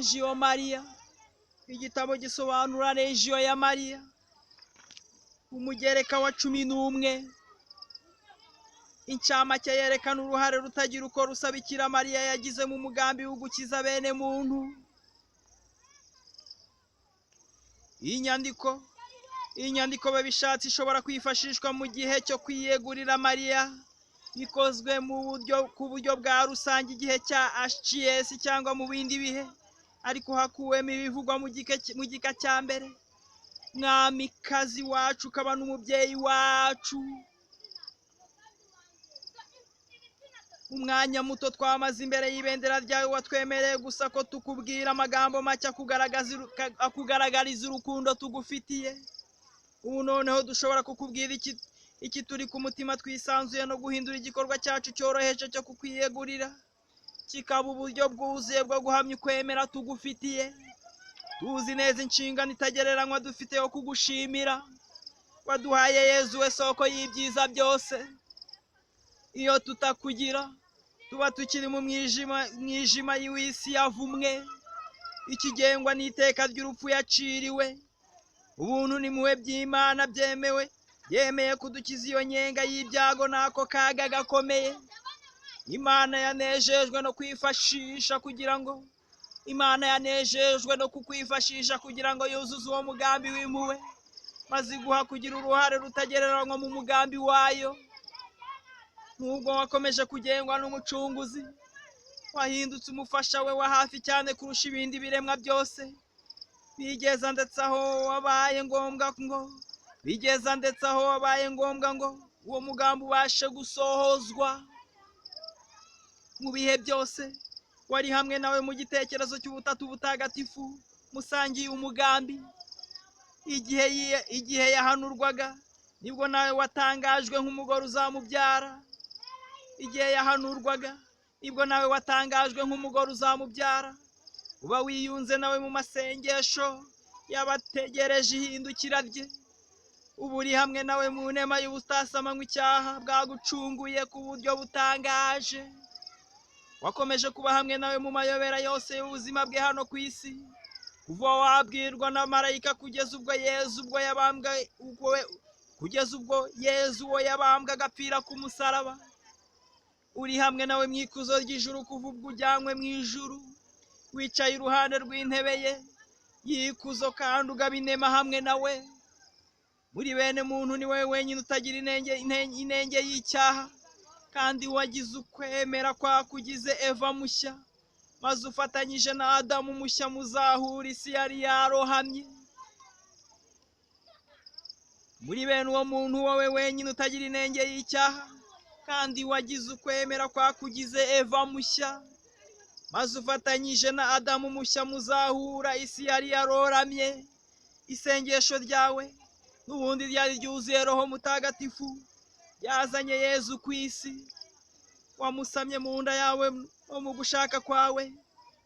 Legio Maria, igitabo gisobanura Legio ya Mariya, umugereka wa 11. Incamake yerekana uruhare rutagira uko rusa Bikira Mariya yagize mu mugambi wo gukiza bene muntu. Iyi nyandiko babishatse ishobora kwifashishwa mu gihe cyo kwiyegurira Mariya bikozwe mu buryo ku buryo bwa rusange, igihe cya HGS cyangwa mu bindi bihe, ariko hakuwemo ibivugwa mu gika cya mbere. Mwamikazi wacu ukaba n'umubyeyi wacu, umwanya muto twamaze imbere y'ibendera ryawe watwemereye gusa ko tukubwira amagambo make akugaragariza urukundo tugufitiye. Ubu noneho dushobora kukubwira iki turi ku mutima twisanzuye, no guhindura igikorwa cyacu cyoroheje cyo kukwiyegurira kikaba uburyo bwuzuye bwo guhamya ukwemera tugufitiye. Tuzi neza inshingano itagereranywa dufite yo kugushimira. Waduhaye Yezu, we soko y'ibyiza byose. Iyo tutakugira, tuba tukiri mu mwijima w'isi yavumwe, ikigengwa n'iteka ry'urupfu yaciriwe. Ubuntu n'impuhwe by'Imana byemewe yemeye kudukiza iyo nyenga y'ibyago n'ako kaga gakomeye. Imana yanejejwe no kukwifashisha kugira ngo yuzuze uwo mugambi w'impuhwe, maze iguha kugira uruhare rutagereranywa mu mugambi wayo. Nubwo wakomeje kugengwa n'Umucunguzi, wahindutse umufasha we wa hafi cyane kurusha ibindi biremwa byose, bigeza ndetse aho wabaye ngombwa ngo uwo mugambi ubashe gusohozwa. Mu bihe byose wari hamwe nawe mu gitekerezo cy'Ubutatu Butagatifu, musangiye umugambi. Igihe yahanurwaga, nibwo nawe watangajwe nk'umugore uzamubyara. Igihe yahanurwaga, nibwo nawe watangajwe nk'umugore uzamubyara. Uba wiyunze nawe mu masengesho y'abategereje ihindukira rye. Uba uri hamwe nawe mu nema y'ubutasamanywe icyaha bwagucunguye ku buryo butangaje. Wakomeje kuba hamwe nawe mu mayobera yose y'ubuzima bwe hano ku isi, kuva wabwirwa na marayika kugeza ubwo Yezu uwo yabambwe agapfira ku musaraba. Uri hamwe nawe mu ikuzo ry'ijuru kuva ubwo ujyanywe mu ijuru, wicaye iruhande rw'intebe ye y'ikuzo, kandi ugaba inema hamwe nawe. Muri bene muntu ni wowe wenyine utagira inenge y'icyaha, kandi wagize ukwemera kwakugize Eva mushya, maze ufatanyije na Adamu mushya muzahura isi yari yarohamye. Muri bene uwo muntu, wowe wenyine utagira inenge y'icyaha, kandi wagize ukwemera kwakugize Eva mushya, maze ufatanyije na Adamu mushya muzahura isi yari yaroramye. Isengesho ryawe n'ubundi ryari ryuzuye Roho Mutagatifu, ryazanye Yezu ku isi. Wamusamye mu nda yawe no mu gushaka kwawe,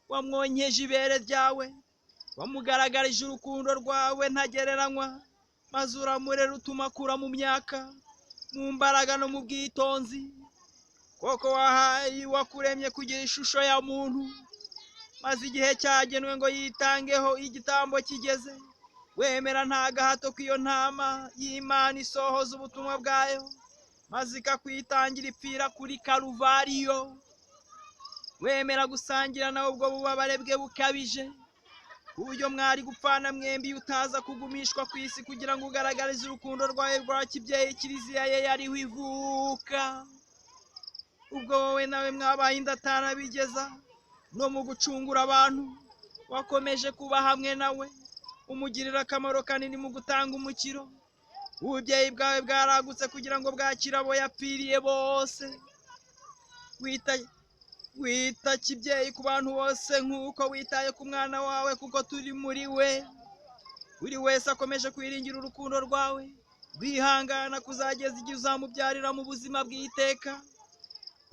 wamwonkeje ibere ryawe, wamugaragarije urukundo rwawe ntagereranywa, maze uramurera utuma akura mu myaka, mu mbaraga no mu bwitonzi. Koko wahaye wakuremye kugira ishusho ya muntu, maze igihe cyagenwe ngo yitangeho igitambo kigeze, wemera nta gahato ko iyo ntama y'Imana isohoza ubutumwa bwayo, maze ikakwitangira ipfira kuri Karuvariyo. Wemera gusangira nawe ubwo bubabare bwe bukabije, ku buryo mwari gupfana mwembi iyo utaza kugumishwa ku isi kugira ngo ugaragarize urukundo rwawe rwa kibyeyi Kiliziya ye yariho ivuka. Ubwo wowe nawe mwabaye indatana bigeza no mu gucungura abantu, wakomeje kuba hamwe nawe, umugirira akamaro kanini mu gutanga umukiro. Ububyeyi bwawe bwaragutse kugira ngo bwakire abo yapfiriye bose. Wita kibyeyi ku bantu bose nk'uko witaye ku mwana wawe, kuko turi muri we. Buri wese akomeje kwiringira urukundo rwawe rwihangana kuzageza igihe uzamubyarira mu buzima bw'iteka.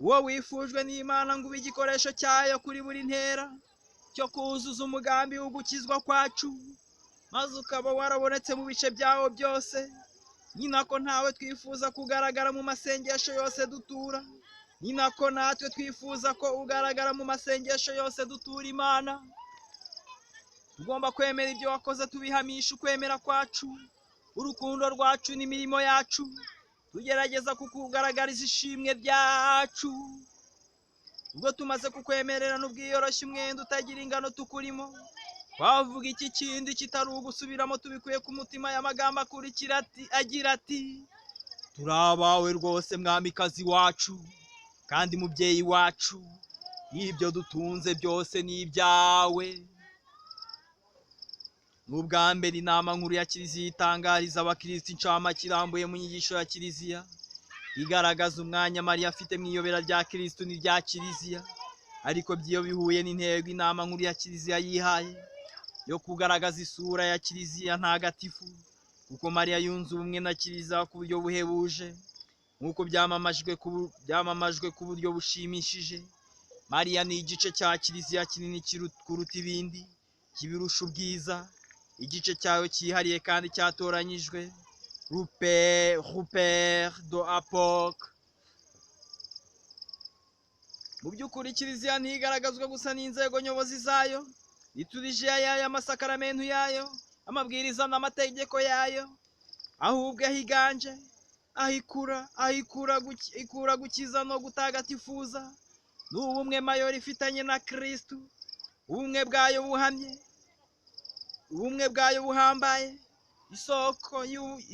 Uwo wifujwe n'Imana ngo ube igikoresho cyayo kuri buri ntera cyo kuzuza umugambi wo gukizwa kwacu, maze ukaba warabonetse mu bice byawo byose. Ni nako ntawe twifuza kugaragara mu masengesho yose dutura, ni nako natwe twifuza ko ugaragara mu masengesho yose dutura Imana. Tugomba kwemera ibyo wakoze tubihamisha ukwemera kwacu, urukundo rwacu n'imirimo yacu, tugerageza kukugaragariza ishimwe ryacu. Ubwo tumaze kukwemerera n'ubwiyoroshye umwenda utagira ingano tukurimo, twavuga iki kindi kitari ugusubiramo tubikuye ku mutima aya magambo akurikira agira ati: turi abawe rwose mwamikazi wacu kandi mubyeyi wacu, ibyo dutunze byose ni ibyawe. Ni ubwa mbere inama nkuru ya Kiliziya itangariza abakristo incamake irambuye mu nyigisho ya Kiliziya, igaragaza umwanya Mariya afite mu iyobera rya Kristo n'irya Kiliziya, ariko by'iyo bihuye n'intego inama nkuru ya Kiliziya yihaye yo kugaragaza isura ya Kiliziya ntagatifu, kuko Mariya yunze ubumwe na Kiliziya ku buryo buhebuje, nk'uko byamamajwe ku buryo bushimishije. Mariya ni igice cya Kiliziya kinini kuruta ibindi, kibirusha ubwiza, igice cyayo cyihariye kandi cyatoranyijwe. Rupert do Apoc. Mu by'ukuri Kiliziya ntigaragazwa gusa n'inzego nyobozi zayo, liturujia yayo, amasakaramentu yayo, amabwiriza n'amategeko yayo, ahubwo aho iganje, aho ikura, ikura gukiza no gutagatifuza, ni ubumwe mayori ifitanye na Kristu, ubumwe bwayo buhamye, ubumwe bwayo buhambaye,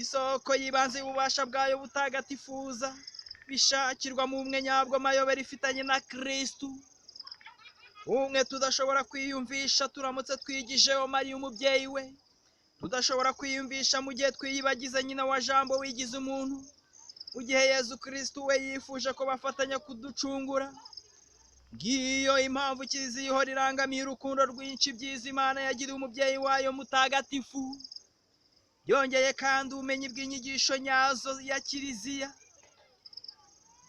isoko y'ibanze y'ububasha bwayo butagatifuza, bishakirwa mu bumwe nyabwo mayobera ifitanye na Kristu, ubumwe tudashobora kwiyumvisha turamutse twigijeho Mariya umubyeyi we, tudashobora kwiyumvisha mu gihe twiyibagize nyina wa Jambo wigize umuntu, mu gihe Yezu Kristu we yifuje ko bafatanya kuducungura. Ngiyo impamvu Kiliziya ihora irangamiye urukundo rwinshi byiza Imana yagiriye umubyeyi wayo mutagatifu. Byongeye kandi ubumenyi bw'inyigisho nyazo ya Kiliziya,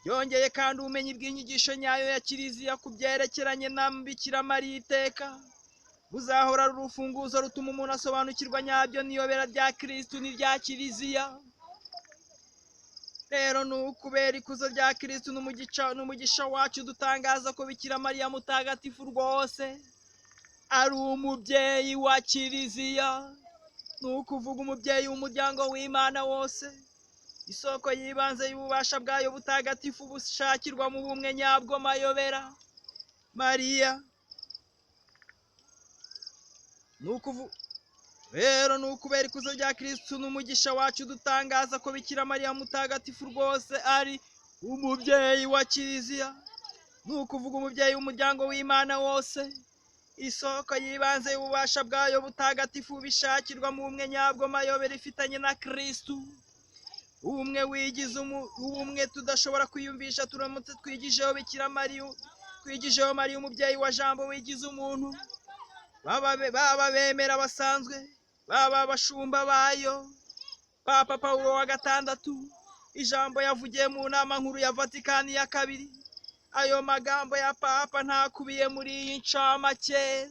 byongeye kandi ubumenyi bw'inyigisho nyayo ya Kiliziya ku byerekeranye na Bikira Mariya iteka buzahora ari urufunguzo rutuma umuntu asobanukirwa nyabyo n'iyobera rya Kristu n'irya Kiliziya. Rero ni ukubera ikuzo rya Kristu n'umugisha wacu dutangaza ko Bikira Mariya mutagatifu rwose ari umubyeyi wa Kiliziya, ni ukuvuga umubyeyi w'umuryango w'Imana wose, isoko y'ibanze y'ububasha bwayo butagatifu bushakirwa mu bumwe nyabwo mayobera. Mariya rero ni ukubera ikuzo rya Kristu n'umugisha wacu dutangaza ko Bikira Mariya mutagatifu rwose ari umubyeyi wa Kiliziya, ni ukuvuga umubyeyi w'umuryango w'Imana wose, isoko y'ibanze y'ububasha bwayo butagatifu bishakirwa mu bumwe nyabwo mayobera ifitanye na Kristu, ubumwe wigize ubumwe tudashobora kwiyumvisha turamutse twigijeho Bikira Mariya, twigijeho Mariya umubyeyi wa Jambo wigize umuntu. Baba bemera basanzwe, baba abashumba bayo. Papa Paulo wa gatandatu, ijambo yavugiye mu nama nkuru ya Vatikani ya kabiri, ayo magambo ya Papa ntakubiye muri iyi ncamake.